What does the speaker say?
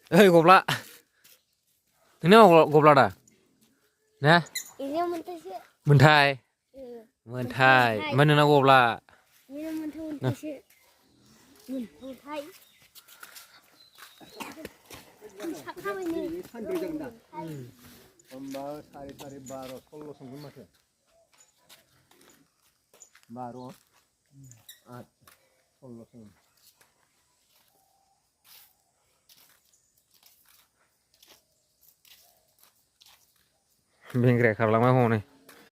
Hei gobla. Ini gobla dah. Nah. Ini mentasi. Mentai. Mentai. Mana nak gobla? Ini mentasi. Mentai. 엄마 사리사리 바로 솔로 성분 마셔. 바로 솔로 성분. Bengkak kalau mah hone.